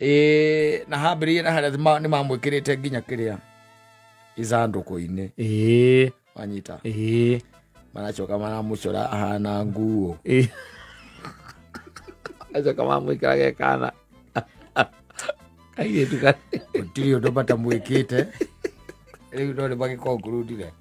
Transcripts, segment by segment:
Ĩĩ, na hambĩrĩirie na harĩa nĩ mamwĩkĩrĩte nginya kĩrĩa ithandũkũ-inĩ. Wanyita. Maracoka maramũcora ahana nguo. Acoka mamwĩkĩra ge kana kairĩtu Gũtirĩ ũndũ matamwĩkĩte. Rĩu no nĩ magĩkonkurundire.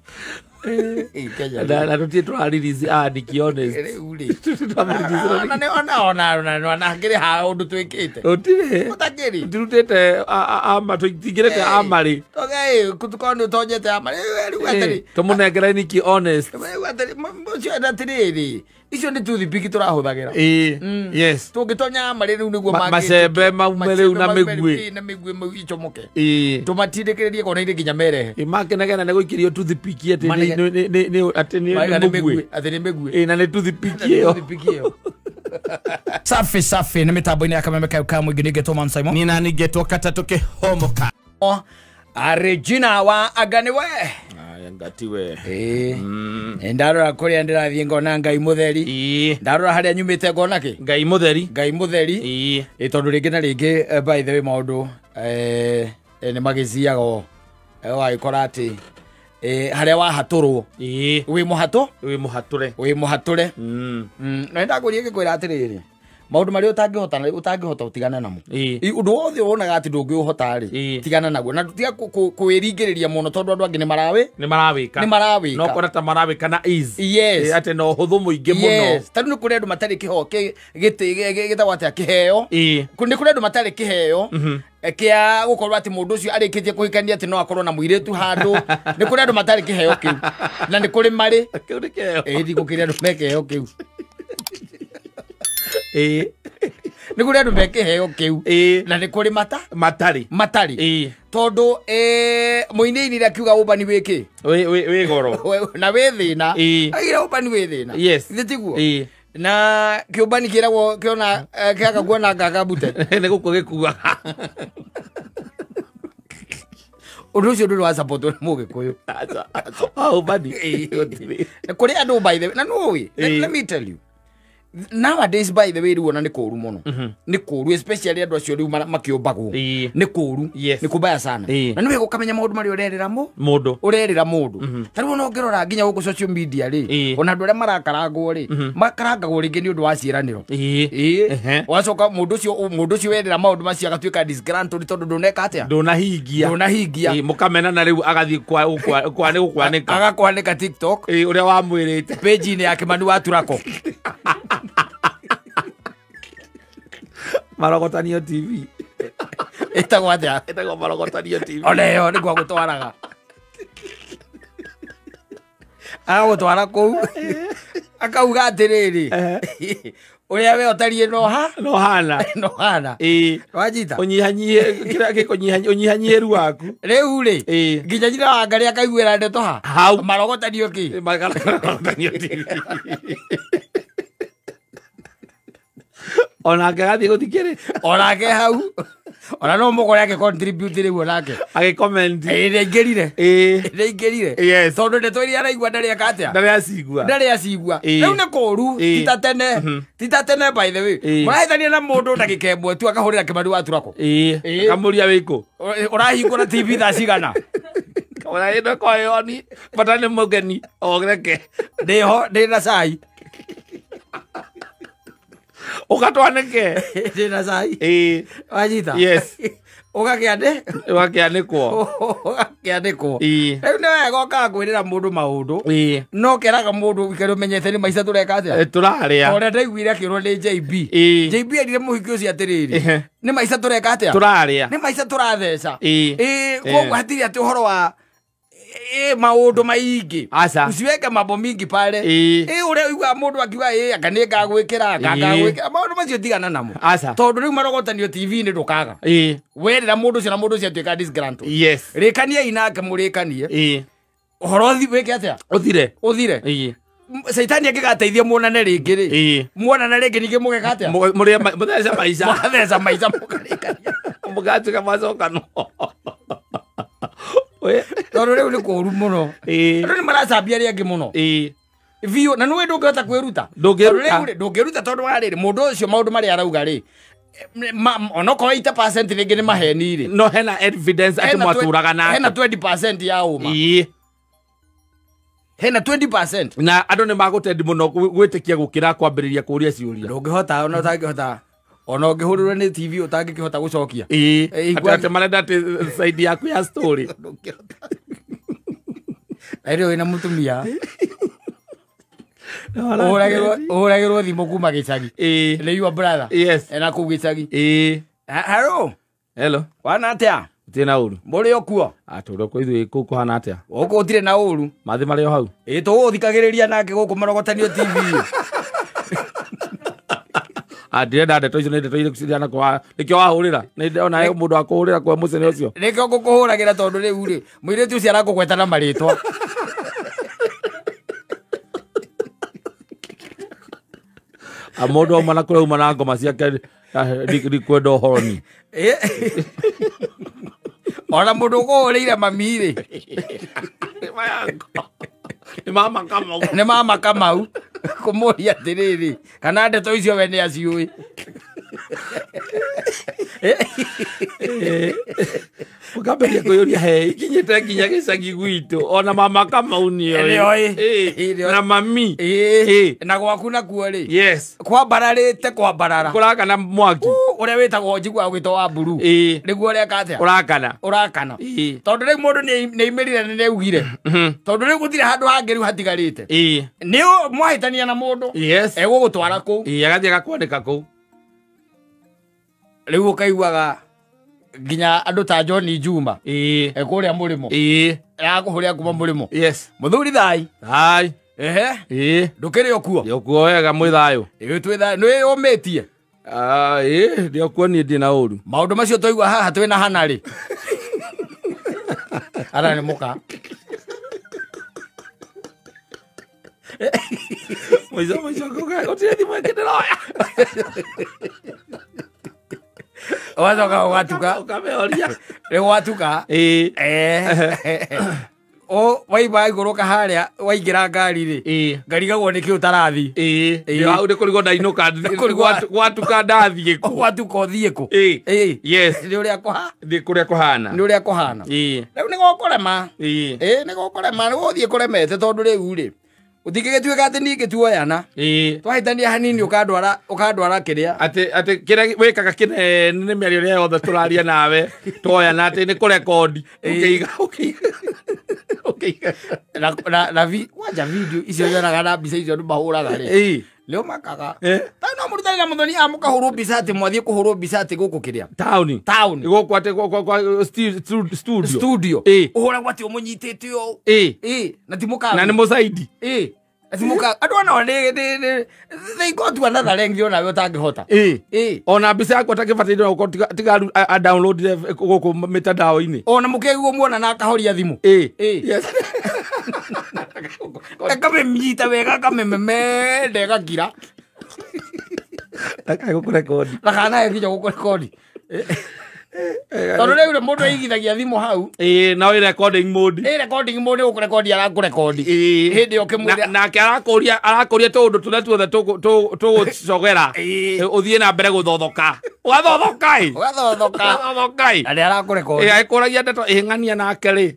Kenya. Na tũtirĩ tũraririzi Nikki Honest. Rĩu rĩ. Tũramũririzi Ona nĩ ona ona ona ona hakĩrĩ ha ũndũ twĩkĩte. Tũtirĩ. Gũtakĩrĩ. Tũtirutĩte ama tũtingĩrĩte amarĩ. Toge kutukorwo nĩ ũtonyete ama rĩu atĩrĩ. Tũmũnengere Nikki Honest. Rĩu atĩrĩ ũcio atĩrĩrĩ. Icio nĩ toothpick tũrahũthagĩra. Yes. Tũngĩtonya amarĩ rĩu nĩguo Macembe maume rĩu na mĩguĩ. Na mĩguĩ mau icomoke. Tũmatindĩkĩrĩrie kona-inĩ nginya merehe. Makenagena nĩ gũikĩrio toothpick atĩ atĩ nĩ mũguĩ. Atĩ nĩ mĩguĩ. Na nĩ toothpick ĩyo. Toothpick ĩyo. Safi safi nĩ mĩtambo-inĩ ya kameme kayo ka mũingĩ nĩngetwo Man Simon. Nina ningetwo katatũ kĩhomoka. Regina wa Aganiwe. Ngatiwe. Ndarora kũrĩa ndĩrathiĩ ngona Ngai mũtheri. Ndarora harĩa nyumĩte ngona kĩ? Ngai mũtheri. Ngai mũtheri. Tondũ rĩngĩ na rĩngĩ by the way maũndũ nĩ magĩciaga ũgagĩkora atĩ harĩa wahatũrwo wĩ mũhatũ? Wĩ mũhatũre. Wĩ mũhatũre. Na nĩndakũria ngĩkwĩra atĩrĩrĩ, maũndũ marĩa ũtangĩhota ũtigane namo. Ũndũ wothe wonaga atĩ ndũngĩũhota rĩ, tigana naguo. Na tiga kwĩringĩrĩria mũno tondũ andũ angĩ nĩ marawĩ? Nĩ marawĩka. Nĩ marawĩka. No kora ta marawĩka na ease. Yes. Atĩ na ũhũthũ mũingĩ mũno. Yes. Tondũ nĩ kũrĩ andũ matarĩ kĩheo gĩtagwo atĩa kĩheo. Nĩ kũrĩ andũ matarĩ kĩheo kĩa gũkorwo atĩ mũndũ ũcio arĩkĩtie kũhikania atĩ no akorwo na mũirĩtu handũ. Nĩ kũrĩ andũ matarĩ kĩheo kĩu. Na nĩ kũrĩ marĩ. Kĩu nĩ kĩheo. Ndigũkĩrĩ andũ me kĩheo kĩu. Nĩ kũrĩ andũ me kĩheo kĩu. Na nĩ kũrĩ mata? Matarĩ. Matarĩ. Tondũ mũinĩinire akiuga ũmbani wĩ kĩ? Wĩ goro. Na wĩ thĩna. Augire ũmbani wĩ thĩna. Yes. Githĩ tiguo? Na kĩũmbani kĩragwo kĩona kĩaga kuona nganga mbute. Nĩ gũkua gĩkuaga. Ũndũ ũcio ndũrĩ wa support nĩ Mũgĩkũyũ. Ũmbani. Kũrĩ andũ by the way, na nũĩ, let me tell you. Nowadays by the way rĩu ona nĩ kũũru mũno. Nĩ kũũru especially andũ acio rĩu makĩũmbagwo. Nĩ kũũru. Nĩ kũmbaya sana. Na nĩ wega ũkamenya maũndũ marĩa ũrerĩra mũndũ. Ũrerĩra mũndũ. Ta rĩu ona ũngĩrora nginya gũkũ social media rĩ, ona andũ arĩa marakarangwo rĩ, makarangagwo rĩngĩ nĩ ũndũ wa ciĩranĩro. Ũgacoka mũndũ ũcio werĩra maũndũ macio agatuĩka disgruntled tondũ ndũneka atĩa? Ndũnahingia. Ndũnahingia. Mũkamenana rĩu agathiĩ gũkwanĩka. Agakwanĩka TikTok. Ũrĩa wamwĩrĩte. Page-inĩ ya Kĩmani wa Turako. Marogotanio TV. Ĩtagwo atĩa? Ĩtagwo Marogotanio TV. Ona ĩyo nĩkuo agũtwaraga. Agagũtwara kũu. Akauga atĩrĩrĩ, ũrĩa we ũtariĩ no ha? No hana. No hana. Wanyita? Ũnyihanyihie kĩrĩa gĩkũnyihanyihia, ũnyihanyihĩru waku. Rĩu rĩ, nginya nyina wa Ngarĩ akaiguĩra ndeto ha? Hau. Marogotanio kĩ? Marogotanio TV. Onake agathiĩ gũthikĩrĩria. Onake hau. Ona no mũkore agĩ contribute rĩu onake. Agĩ comment. Nĩaingĩrire. Nĩaingĩrire. Yes. Tondũ ndeto iria araigua ndarĩ eka atĩa? Ndarĩ acigua. Ndarĩ acigua. Rĩu nĩ kũũru, ti ta tene. Ti ta tene by the way. Mũrahĩtania na mũndũ ndagĩka ĩmwe tu akahũrĩra Kĩmani wa Turako. Akamũria wĩkũ? Ũrahingũra TV thaa cigana? Kamũra ĩno kwa yoni, bata nĩ mũgeni, oreke. Ndĩho, ndĩna cai. Ũgatwanĩke. Ndĩna cai. Wanyita? Yes. Ũgakĩandĩ? Ũgakĩanĩkwo. Ũgakĩanĩkwo. Rĩu nĩ wega ũkaga kwĩrĩra mũndũ maũndũ. No keraga mũndũ ũikare ũmenyete nĩ maica tũreka atĩa? Tũrarĩa. Ũrĩa ndaiguire akĩrwo nĩ JB. JB erire mũhiki ũcio atĩrĩrĩ, nĩ maica tũreka atĩa? Tũrarĩa. Nĩ maica tũratheca. Koguo hatirĩ atĩ ũhoro wa maũndũ maingĩ. Usiweke mambo mingi pale. Ũrĩa ũiguaga mũndũ akiuga anga nĩ ngagwĩkĩra, anga ngagwĩkĩra. Maũndũ macio tigana namo. Tondũ rĩu marogotanio TV-inĩ ndũkaga. Werĩra mũndũ ũcio na mũndũ ũcio atuĩka disgruntled. Yes. Rĩkaniai nake mũrĩkanie. Ũhoro wĩke atĩa? Ũthire. Ũthire. Caitani angĩgateithia muonane rĩngĩ rĩ. Muonane rĩngĩ ningĩ mũgeka atĩa? Mũthece maica. Mũgatheca maica mũkarĩkania. Mũgatuĩka mwacokanwo. Tondũ rĩu nĩ kũũru mũno. Andũ nĩ maracambia arĩa angĩ mũno. Biũ, na nĩũĩ ndũngĩhota kwĩruta. Ndũngĩruta. Tondũ rĩu rĩ, ndũngĩruta tondũ wa rĩrĩ, mũndũ ũcio maũndũ marĩa arauga rĩ, Onokorwo 80% rĩngĩ nĩ maheni rĩ. No hena evidence atĩ mwatũraga nake. Hena 20% ya ũma. Ĩĩ. Hena 20%. Na andũ nĩ magũtendi mũno gwĩtĩkia gũkĩra kwambĩrĩria kũũria ciũria. Ndũngĩhota ona ũtangĩhota. Ona ũngĩhũrĩrwo nĩ TV ũtangĩkĩhota gũcokia. Ĩĩ. Atĩ marenda atĩ side yaku ya story. Ndũngĩhota. Na rĩu wĩna mũtumia. Ũhũragĩrwo thimũ kuma gĩcagi. Ĩĩ. Nĩ your brother. Yes. Ena kũu gĩcagi. Ĩĩ. Hello. Hello. Wana atĩa? Gũtirĩ na ũru. Mũrĩ o kuo? Atũrĩ kuo ithuĩ kũu kũhana atĩa? Gũkũ gũtirĩ na ũru. Mathĩ marĩ o hau? Ĩĩ tũgũthikagĩrĩria nake gũkũ Marogotanio TV. Ndirenda ndeto icio nĩ ndeto irĩkũ ciriana kwa nĩkĩo wahũrĩra nĩ ndĩrona he mũndũ wa kũhũrĩra kwa mũcene ũcio. Nĩkĩo ngũkũhũragĩra tondũ rĩu rĩ mũirĩtu ũcio arakũgweta na marĩtwa. Mũndũ auma na kũrĩa auma na ngoma ciake ndikwenda ũhoro ni. Ona mũndũ ũkũhũrĩire mami rĩ. Nĩ mama Kamau. Nĩ mama Kamau. Kũmũria atĩrĩrĩ kana ndeto icio we nĩ aciũĩ. Ũkambĩrĩria kwĩyũria he ikinyĩte nginya gĩcagi gwitũ ona mama Kamau nĩoĩ na mami. Na gwaku nakuo rĩ. Yes. Kwambararĩte kwambarara. Kũrakana mwaki. Ũrĩa wĩtagwo njiguaga ũgĩtwo wa mburu. Nĩguo ũreka atĩa? Ũrakana. Ũrakana. Tondũ rĩu mũndũ nĩaimĩrire na nĩaugire. Tondũ rĩu gũtirĩ handũ hangĩ rĩu hatigarĩte. Nĩ mwahĩtania na mũndũ. Yes. Egũgũtwara kũu. Agathiĩ agakwandĩka kũu. Rĩu ũkaiguaga nginya andũ ta John Juma. Kũrĩa mũrĩmo. Arakũhũrĩra kuma mũrĩmo. Yes. Mũthuri thai. Thai. Ehe. Ĩĩ. Ndũkĩrĩ o kuo? Ndĩ o kuo wega mwĩ thayũ. Ĩĩ twĩ thayũ. Nĩ wĩyũmĩtie? Ĩĩ ndĩ o kuo niĩ ndirĩ na ũru. Maũndũ macio twaigua haha twĩna hana rĩ. Hana nĩ mũka. Mũico mũico gũtirĩ thimũ ĩngĩ ndĩroya. Ũgacoka ũgatuka. Ũkamĩhoria. Rĩu gwatuka. Ĩĩ. Waima igũrũka harĩa waingĩra ngari rĩ. Ngarigagwo nĩkĩ ũtarathiĩ. Ĩĩ. Hau nĩ kũrigwo ndainũka gwatuka ndathiĩ kũ. Gwatuka ũthiĩ kũ. Ĩĩ. Yes. Nĩ ũrĩa kũha. Nĩ kũrĩa kũhana. Nĩ ũrĩa kũhana. Ĩĩ. Rĩu nĩ gũkũrema. Ĩĩ. Ĩĩ nĩ gũkũrema nĩ gũthiĩ kũremete tondũ rĩu rĩ. Ũtingĩgĩtuĩka atĩ ningĩ tuoyana. Ĩĩ. Twahĩtania hanini ũkandwara ũkandwara kĩrĩa. Atĩ atĩ kĩrĩa wĩkaga kĩnene nĩ mĩario ĩrĩa yothe tũraria nawe tuoyana atĩ nĩ kũrekondi. Ũkĩiga ũkĩiga ũkĩiga. Na vi kwanja video icio yonaga na mbica icio andũ mahũraga rĩ. Ĩĩ. Nĩ ũmakaga. Ta no mũrutani na mũthoni amũkahũrwo mbica atĩ mwathiĩ kũhũrwo mbica atĩ gũkũ kĩrĩa. Taũni. Taũni. Gũkũ atĩ kwa studio. Studio. Ĩĩ. Ũhũragwo atĩ ũmũnyitĩte ũũ. Ĩĩ. Ĩĩ. Na ti mũkagu. Na nĩ mũcaidi. Ĩĩ. Asimuka andũ ona nĩ they go to another length ona we ũtangĩhota. Ĩĩ. Ĩĩ. Ona mbica yakwa takĩbataire gũkorwo tiga a download gũkũ mitandao-inĩ. Ona mũkĩguo muona na akahoria thimũ. Ĩĩ. Ĩĩ. Yes. Akamĩnyita wega akamĩmemenda ĩgakira. Ndakae gũkũrekondi. Ndakanae nginya gũkũrekondi. Tondũ rĩu rĩ mũndũ aigithagia thimũ hau. Ĩĩ na wĩ recording mode. Ĩ recording mode gũkũrekondi arakũrekondi. Ĩĩ. Hĩndĩ ĩyo ũkĩmwĩra. Nake arakũria arakũria tũũndũ tũrĩa tuothe tũgũcogera. Ũthiĩ na mbere gũthothoka. Ũgathothoka ĩ. Ũgathothoka. Ũgathothoka ĩ. Na nĩ arakũrekondi. Ĩ agĩkũragia ndeto ĩ ng'ania nake rĩ.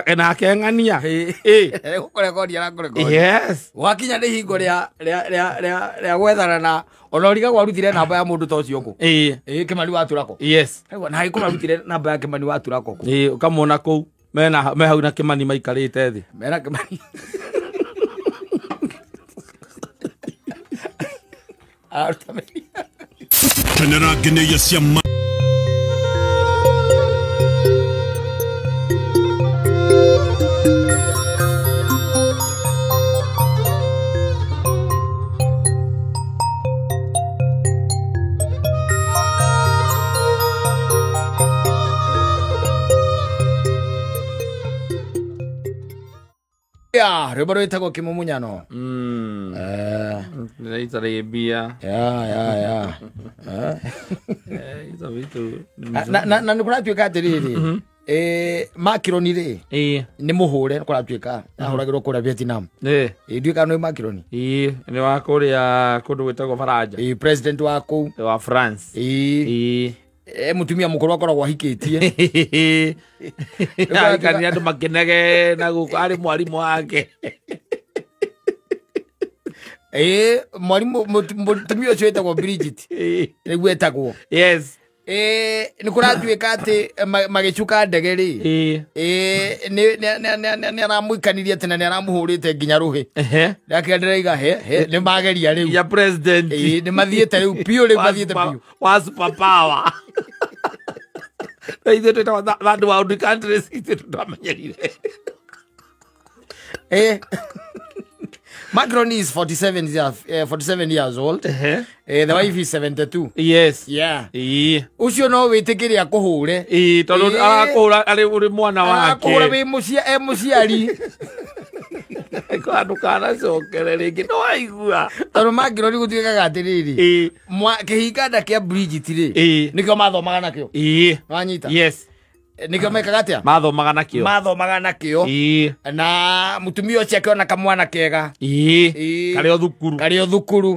Ĩ nake ng'ania. Ĩ. Gũkũrekondi arakũrekondi. Yes. Gwakinya nĩ hingo rĩa rĩa gwethana na ona ũrigagwo arutire namba ya mũndũ ta ũcio kũ. Ĩĩ. Ĩ Kĩmani wa Turako. Yes. Na hagĩkorwo arutire namba ya Kĩmani wa Turako kũ. Ĩĩ ũkamwona kũu mena me hau na Kĩmani maikarĩte thĩ. Mena Kĩmani. Araruta mĩri. Kenera ngeneia cia Ya, rwĩmbo rwĩtagwo Kĩmumunyano. Ndĩraita mbia. Ya. Izo vitu. Na nĩ kũratuĩka atĩrĩrĩ. Macron rĩ nĩ mũhũre kũratuĩka ahũragĩrwo kũrĩa Vietnam. Ndiũĩ kana nĩ Macron. Nĩ wa kũrĩa kũndũ gwĩtagwo Faranja. President wa kũu wa France. Mũtumia mũkũrũ akoragwo ahikĩtie. Ahikania andũ makenege na gũkũ arĩ mwarimũ wake. Mwarimũ mũtumia ũcio wĩtagwo Bridget. Nĩguo etagwo. Yes. Nĩ kũratuĩka atĩ magĩcuka ndege rĩ nĩ aramũikanirie atĩ na nĩ aramũhũrĩte nginya rũhĩ. Ndakĩra ndĩraiga he nĩ mageria rĩu. Ya president. Nĩ mathiĩte rĩu biũ rĩu mathiĩte biũ. Wa super power. Ithuĩ twĩtagwo third world countries ithuĩ tũtamenyerire. Macron is 47 years old. The wife is 72. Yes. Yeah. Ucio no wĩtĩkĩre akũhũre. Tondũ arakũhũra arĩ ũrĩ mwana wake. Arakũhũra wĩ mũciari. Ndũkanacokere rĩngĩ no waigua. Tondũ Macron gũtuĩkaga atĩrĩrĩ. Kĩhinganda kĩa Bridget rĩ. Nĩkĩo mathomaga nakĩo. Wanyita? Yes. Nĩkĩo mekaga atĩa? Mathomaga nakĩo. Mathomaga nakĩo. Na mũtumia ũcio akĩona kamwana kega. Karĩ o thukuru. Karĩ o thukuru.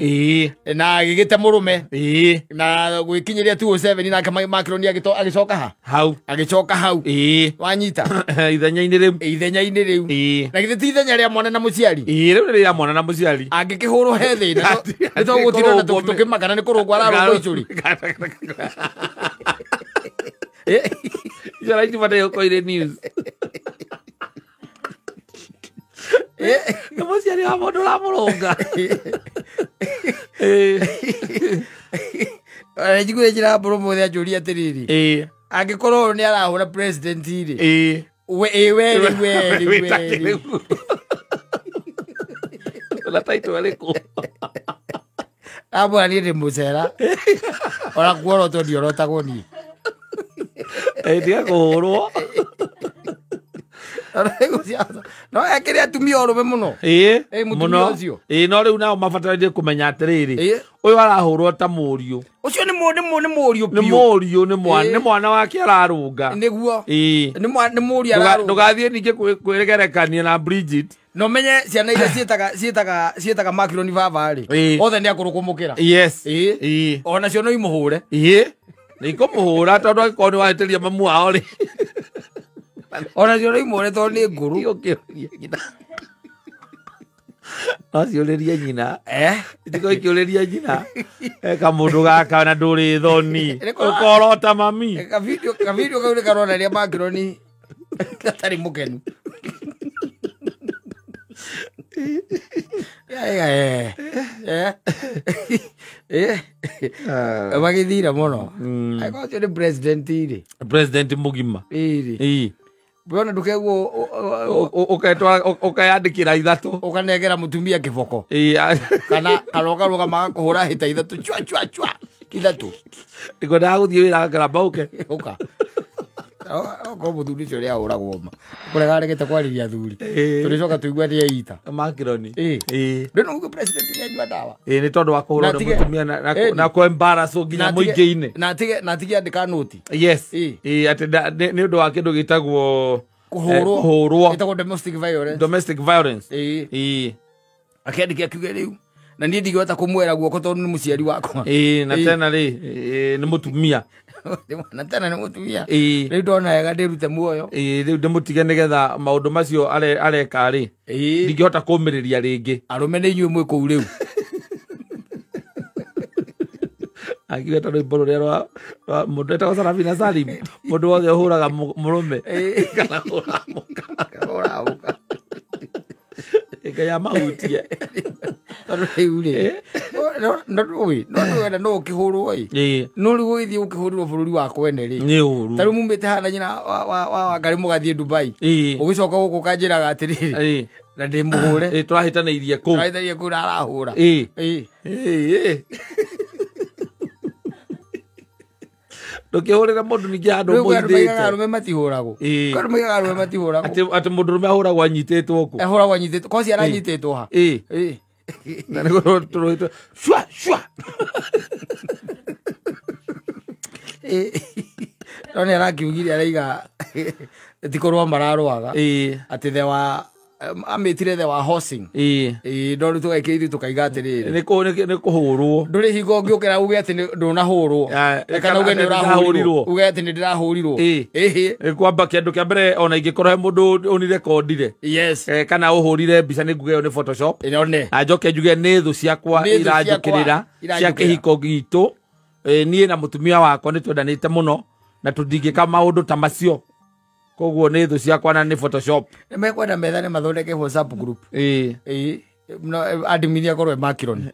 Na agĩgĩte mũrũme. Na gwĩkinyĩria 2007 nake Macron agĩcoka ha? Hau. Agĩcoka hau. Wanyita? Ithenya-inĩ rĩu. Ithenya-inĩ rĩu. Na githĩ ti ithenya rĩa mwana na mũciari? Rĩu nĩ rĩa mwana na mũciari. Angĩkĩhũrwo he thĩna. Nĩ tũgũtinda na tũkĩmakana nĩ kũrũngwo ararũngwo icũri. Icio raitibataire gũkorwo irĩ news. Nĩ mũciari wa mũndũ ũramũrũnga. Njiguire njĩra mbũrũ mũthĩ anjũria atĩrĩrĩ. Angĩkorwo ũyũ nĩ arahũra president rĩ. We rĩu we rĩu. Na title ĩrĩkũ? Amwĩra niĩ ndĩ mũcera. Ona kuorotwo ndiorotagwo niĩ. Tiga kũhũrwo. No ekĩre atumia ũrũme mũno. Mũno. No rĩu nao mabatarire kũmenya atĩrĩrĩ. Ũyũ arahũrwo ta mũriũ. Ũcio nĩ mũriũ biũ. Nĩ mũriũ nĩ mwana wake ararũnga. Nĩguo. Nĩ mũriũ ararũnga. Ndũgathiĩ ningĩ kwĩgerekania na Bridget. No menye ciana iria ciĩtaga Macron baba rĩ. Othe nĩ akũrũ kũmũkĩra. Yes. Ona cio no imũhũre. Nĩ ikũmũhũra tondũ angĩkorwo nĩ wahĩtĩria mamu wao rĩ. Ona cio no imũhũre tondũ nĩ ngũrũ. No ciũrĩrie nyina. Itikorwo ikĩũrĩria nyina. Kamũndũ gaka na ndũrĩ thoni. Ũkorota mami. Kavidio kau nĩ karonania Macron gatarĩ mũkenu. Magĩthira mũno. Angĩkorwo ũcio nĩ president rĩ. President mũgima. Wona ndũkeguo ũkeyandĩkĩra ithatũ. Ũkanengera mũtumia kĩboko. Kana ũkarũgama agakũhũra hĩta ithatũ chwa chwa chwa ithatũ. Ndikwendaga gũthiĩ wĩra agakĩramba ũke. Ũka. Okorwo mũthuri ũcio ũrĩa ahũragwo ma. Kũrega aregete kwarĩria athuri. Tũrĩcoka tũigue nĩ eita. Macron. Rĩu no uge president nĩ anyua ndawa. Nĩ tondũ wa kũhũrwo nĩ mũtumia na kũ-embarrass nginya mũingĩ-inĩ. Na atige andĩka noti. Yes. Atĩ nĩ ũndũ wa kĩndũ gĩtagwo kũhũrwo. Gĩtagwo domestic violence. Domestic violence. Akĩandĩke akiuge rĩu. Na niĩ ndingĩhota kũmwĩra guoko tondũ nĩ mũciari wakwa. Na tena rĩ nĩ mũtumia. Na tena nĩ mũtumia. Rĩu ndona wega ndĩrute muoyo. Rĩu ndĩmũtige nĩgetha maũndũ macio areka rĩ. Ndingĩhota kũmĩrĩria rĩngĩ. Arũme nĩ inyuĩ mwĩ kũu rĩu. Akiuga ta rwĩmbo rũrĩa rwa mũndũ etagwo Sarafina Salim. Mũndũ wothe ũhũraga mũrũme. Kana ũhũraga mũka. Ũhũraga mũka. Ngai amahutie. Tondũ rĩu rĩ. No ndũĩ no ũkĩhũrwo ĩ. No rĩu ũgĩthiĩ ũkĩhũrĩrwo bũrũri wa kwene rĩ. Nĩ ũru. Ta rĩu mumĩte haha na nyina wa Wangarĩ mũgathiĩ Dubai. Ũgĩcoka gũkũ ũkanjĩraga atĩrĩrĩ. Na ndĩmũhũre. Tũrahĩtanĩirie kũu. Tũrahĩtanĩirie kũu na arahũra. Ndũkĩhũrĩre mũndũ ningĩ handũ mũithĩte. Arũme matihũragwo. Andũ moigaga arũme matihũragwo. Atĩ mũndũrũme ahũragwo anyitĩtwo kũ? Ahũragwo anyitĩtwo. Koci aranyitĩtwo ha? Na nĩguo tũrũhĩtwo shwa shwa. No nĩ arakiugire araiga Ti kũrũa mararũaga. Atĩ the wa amitire the wa horsing. No rĩu tũgekĩra ithuĩ tũkaiga atĩrĩrĩ. Nĩ kũhũrwo. Ndũrĩ hingo ũngĩũkĩra uge atĩ ndũnahũrwo. Kana uge nĩ ũrahũrirwo. Uge atĩ nĩ ndĩrahũrirwo. Kwamba kĩndũ kĩa mbere ona ingĩkorwo he mũndũ ũnirekondire. Yes. Kana ũhũrire mbica nĩ nguge ĩyo nĩ Photoshop. One. Na njoke njuge nĩ thũ ciakwa iranjũkĩrĩra cia kĩhiko gitũ. Niĩ na mũtumia wakwa nĩ twendanĩte mũno na tũndingĩka maũndũ ta macio. Koguo nĩ thũ ciakwa na nĩ Photoshop. Nĩ mekwenda methane mathondeke WhatsApp group. No admin akorwo e Macron.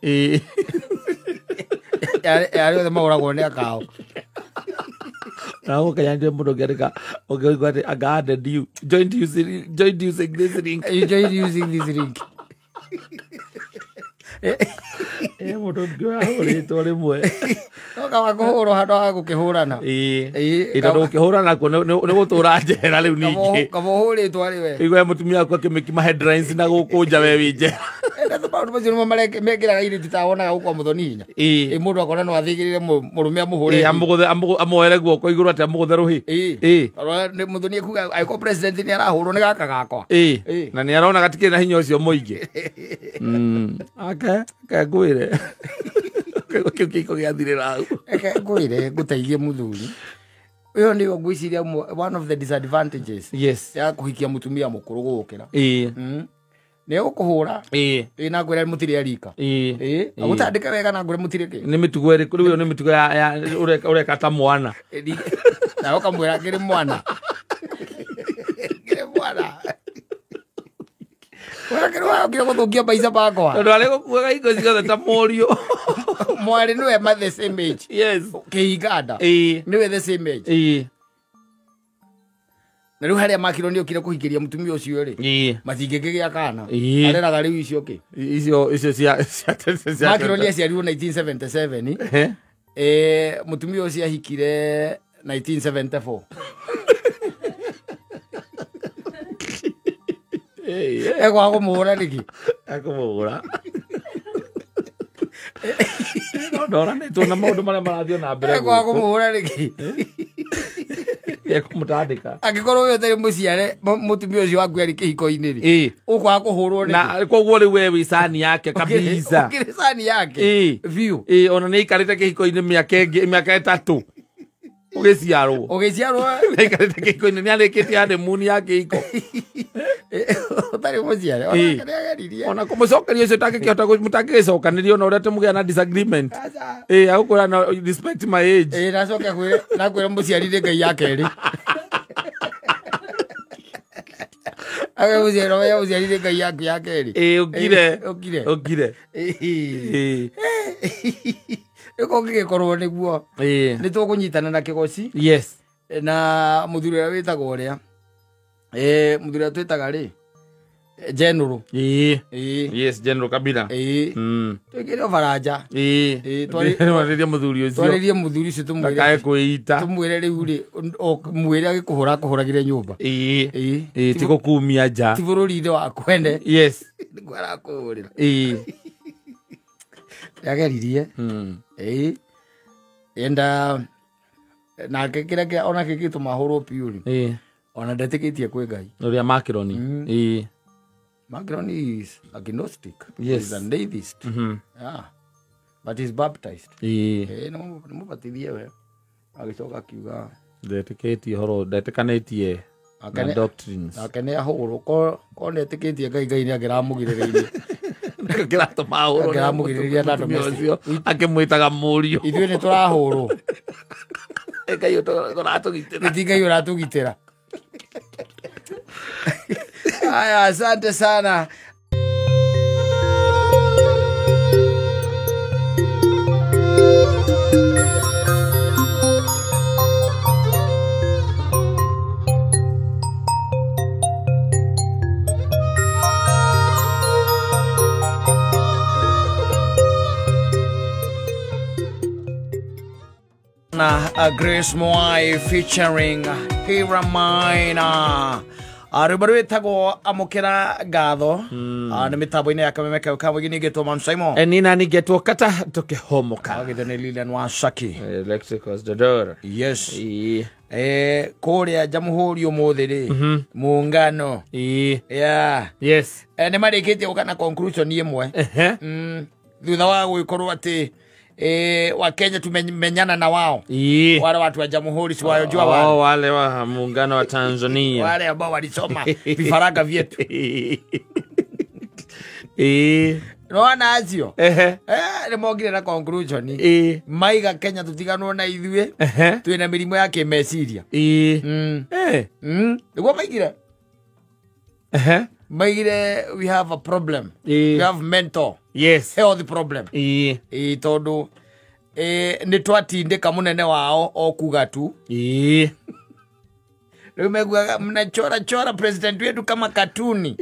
Arĩa othe mahũragwo nĩ akao. Na ũkenya mũndũ ũngĩandĩka ũngĩigua atĩ anga added you joined using this link. You joined using this link. Mũndũ ũngĩ wahũrĩtwo rĩmwe. No kaba kũhũrwo handũ ha gũkĩhũrana. Tondũ gũkĩhũrana kuo nĩ gũtũra njera rĩu ningĩ. Kaba ũhũrĩtwo arĩ we. Igua mũtumia waku akĩmĩkima headlines na gũkũ nja we wĩ njera. Na maũndũ macio nĩmo mekĩraga airĩtu ta wonaga gũkũ kwa Mũthoni hinya. Mũndũ akona no athĩgĩrĩre mũrũme amũhũre. Amuoere guoko igũrũ atĩ amũgũthe rũhĩ. Mũthoni ekuga angĩkorwo president nĩ arahũrwo nĩ gaka gakwa. Na nĩ arona gatikĩrĩ na hinya ũcio mũingĩ. Ake ngwĩre. Kĩu kĩiko gĩathirĩra hau. Eke ngwĩre ngũteithie mũthuri. Ĩyo nĩyo ngwĩciria one of the disadvantages. Yes. Ya kũhikia mũtumia mũkũrũ gũgũkĩra. Nĩ ũkũhũra. Na ngwĩre mũtirĩ arika. Agũtandĩke wega na ngwĩre mũtirĩ kĩ. Nĩ mĩtugo ĩrĩkũ rĩu ĩyo nĩ mĩtugo ya ũreka ta mwana. Na ũkamwĩra ngĩrĩ mwana. Ngĩrĩ mwana. Ũrakĩrĩ gũthũkia maica makwa. Tondũ arĩ gũkuaga hingo ciothe ta mũriũ. Mwarĩ nĩwe ma the same age. Yes. Kĩhinganda. Nĩwe the same age. Na rĩu harĩa Macron okire kũhikĩria mũtumia ũcio rĩ. Matingĩkĩgĩa kana. Areraga rĩu icio kĩ. Icio cia Macron aciarirwo 1977. Mũtumia ũcio ahikire 1974. Egwaga kũmũhũra nĩkĩ? Ekũmũhũra. No ndoranĩtwo na maũndũ marĩa marathiĩ na mbere. Egwaga kũmũhũra nĩkĩ? Ekũmũtandĩka. Angĩkorwo we ũtarĩ mũciare mũtumia ũcio waku arĩ kĩhiko-inĩ rĩ. Ũkwaga kũhũrwo nĩkĩ? Na koguo rĩu we wĩ cani yake kabisa. Ũkĩrĩ cani yake. Biũ. Ona nĩ aikarĩte kĩhiko-inĩ mĩaka ĩngĩ mĩaka 3. Ũgĩciarwo. Ũgĩciarwo. Nĩ aikarĩte kĩhiko-inĩ nĩ arĩkĩtie honeymoon ya kĩhiko. Ũtarĩ mũciare. Ona nĩageririe. Ona kũmũcokeria ũcio ũtangĩkĩhota mũtangĩgĩcokanĩria ona ũrĩa tũmũgĩa na disagreement. Agũkwĩra no respect my age. Nacoke akwĩre nakwĩra mũciari nĩ Ngai ya kerĩ. Age mũciari we mũciari nĩ Ngai yaku ya kerĩ. Ũkire. Ũkire. Ũkire. Rĩu kũngĩgĩkorwo nĩguo nĩ tũkũnyitana na kĩgoci. Yes. Na mũthuri ũrĩa wĩtagwo ũrĩa. Mũthuri ũrĩa twĩtaga rĩ General. Yes, General Kabila. Twĩkĩre baranja. Twarĩrie mũthuri ũcio. Twarĩrie mũthuri ũcio tũmwĩre. Ndakae kwĩita. Tũmwĩre rĩu rĩ mwĩre agĩkũhũra akũhũragĩre nyũmba. Ti gũkumia nja. Ti bũrũri-inĩ wa kwene. Yes. Nĩguo arakũhũrĩra. Nĩageririe. Enda nake kĩrĩa ona kĩngĩtũma ahũrwo biũ rĩ. Ona ndetĩkĩtie kwĩ Ngai. Ũrĩa Macron. Macron is agnostic. Yes. He's an atheist. Yeah. But he's baptized. Nĩ mũbatithie we. Agĩcoka akiuga ndetĩkĩtie horo ndetĩkanĩtie na doctrines. Nake nĩ ahũrwo ko ndetĩkĩtie Ngai Ngai nĩ angĩramũgirĩrĩirie. Kĩratũma ahũrwo. Angĩramũgirĩrĩria na domestic. Akĩmwĩtaga mũriũ. Ithuĩ nĩ tũrahũrwo. Ngai ũratũgitĩra. Ti Ngai ũratũgitĩra. Haya, asante sana. Na Grace Mwai featuring Hira Maina. Rwĩmbo rwĩtagwo Amũkĩra Ngatho. Nĩ mĩtambo-inĩ ya Kameme Kau ka mũingĩ ningĩtwo Mam Simon. Nina ningĩtwo Kata tũkĩhomoka. Agĩtwo nĩ Lilian Wasaki. Electric was the door. Yes. Kũrĩa Jamhuri ũmũthĩ rĩ muungano yeah. Yes. Nĩ marĩkĩtie gũka na conclusion ĩmwe. Thutha wa gũgĩkorwo atĩ wa Kenya tumemenyana na wao. Wale watu wa Jamhuri si wayojua wale. Oh, wale wa muungano wa Tanzania. Wale ambao walisoma vifaranga vyetu. Nona acio. Nĩ mokire na conclusion. Maiga Kenya tutiganwo na ithuĩ. Twĩna mĩrimũ ya kĩmeciria. Nĩguo maigire. Maigire we have a problem. We have mental. Yes. Health problem. Tondũ nĩ twatindĩka mũnene wao o kuga tu. Rĩu meguaga mnachora chora president wetu kama katuni.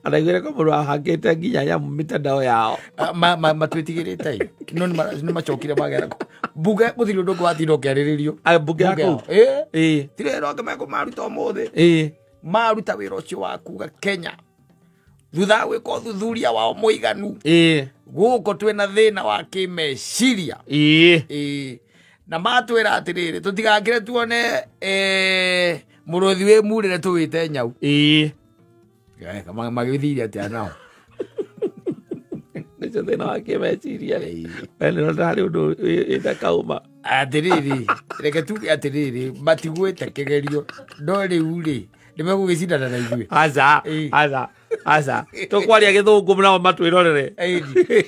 Araiguire ko mũndũ ahakĩte nginya nyamũ mitandao yao. Matwĩtigĩrĩte no nĩ macokire magera mbuge gũtirĩ ũndũ ũngĩ watinda ũkĩarĩrĩrio. Mbuge ya kũu? Tirĩ wĩra ũngĩ mekũmaruta ũmũthĩ. Maruta wĩra ũcio wa kuga Kenya thutha wa gwĩka ũthuthuria wao mũiganu gũkũ twĩna thĩna wa kĩmeciria. Na matwĩra atĩrĩrĩ tũtigakĩre tuone mũrũthi wĩ murĩre tũwĩte nyau. Magĩthirie atĩa nao? Nĩcio thĩna wa kĩmeciria rĩ. We nĩ ũrona harĩ ũndũ ĩtakauma. Atĩrĩrĩ reke tuge atĩrĩrĩ matigwĩte kĩgerio no rĩu rĩ nĩ megũgĩcindana na ithuĩ. Aca aca aca tũkwaria gĩthũngũ nao matwĩrorere.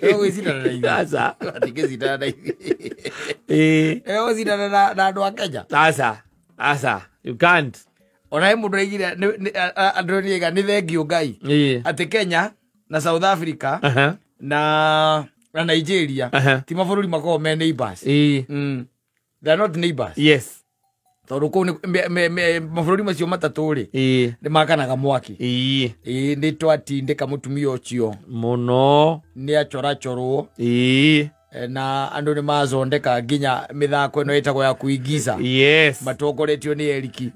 Megũgĩcindana na ithuĩ. Aca matingĩcindana na ithuĩ. Megũcindana na andũ a Kenya. Aca aca you can't. Ona he mũndũ aigire andũ nĩaiga nĩ thengio Ngai atĩ Kenya na South Africa na Nigeria ti mabũrũri makoragwo me neighbors. They are not neighbors. Yes. Tondũ kũu mabũrũri macio matatũ rĩ nĩ makanaga mwaki. Nĩ twatindĩka mũtumia ũcio mũno nĩ achorachorwo na andũ nĩ mazondeka nginya mĩthako ĩno ĩtagwo ya kuigiza. Yes. Matongoretio nĩ Eriki.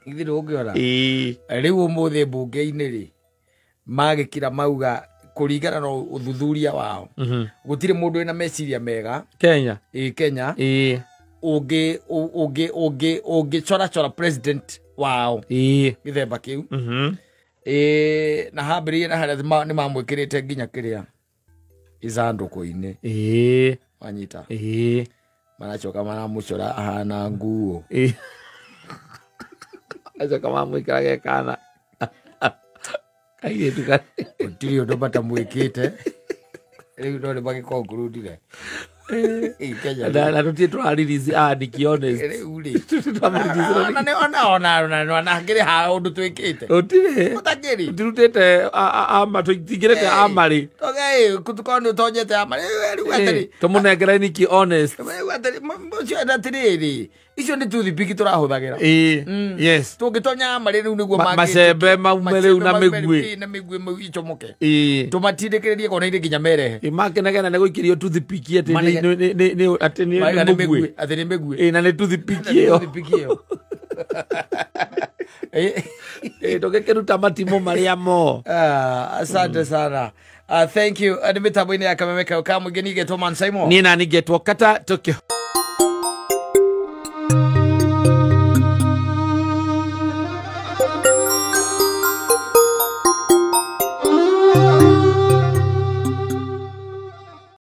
Ithuĩ ndũngĩona. Rĩu ũmũthĩ mbunge-inĩ rĩ magĩkira mauga kũringana na ũthuthuria wao gũtirĩ mũndũ wĩna meciria mega Kenya. Kenya ũngĩchorachora president wao gĩthemba kĩu. Na hambĩrĩirie na harĩa nĩ mamwĩkĩrĩte nginya kĩrĩa ithandũkũ-inĩ. Wanyita. Maracoka maramũcora ahana nguo. Acoka mamwĩkĩra ge kana kairĩtu gũtirĩ ũndũ matamwĩkĩte rĩu no nĩ magĩkonkurudire. Na tũtirĩ tũraririci andĩki honest. Rĩu rĩ ona hakĩrĩ ha ũndũ twĩkĩte gũtirĩ gũtakĩrĩ tũtirutĩte ama tũtingĩrĩte amarĩ tũkorwo nĩ ũtonyete amarĩ rĩu atĩrĩ tũmũnengere niki honest rĩu atĩrĩ ũcio atĩrĩrĩ icio nĩ toothpick tũrahũthagĩra. Yes. Tũngĩtonya amarĩ rĩu nĩguo macembe maume rĩu na mĩguĩ na mĩguĩ icomoke tũmatindĩkĩrĩrie kona-inĩ nginya merehe. Makenegena nĩ gũikĩrio toothpick atĩ nĩ mĩguĩ atĩ nĩ mĩguĩ na nĩ toothpick ĩyo tũgĩkĩruta matimũ marĩa mo. Asante sana. Thank you. Nĩ mĩtambo-inĩ ya Kameme Kau Kamũingĩ niĩ ngetwo Man Simon. Niĩ nani ngetwo Kata Tokyo.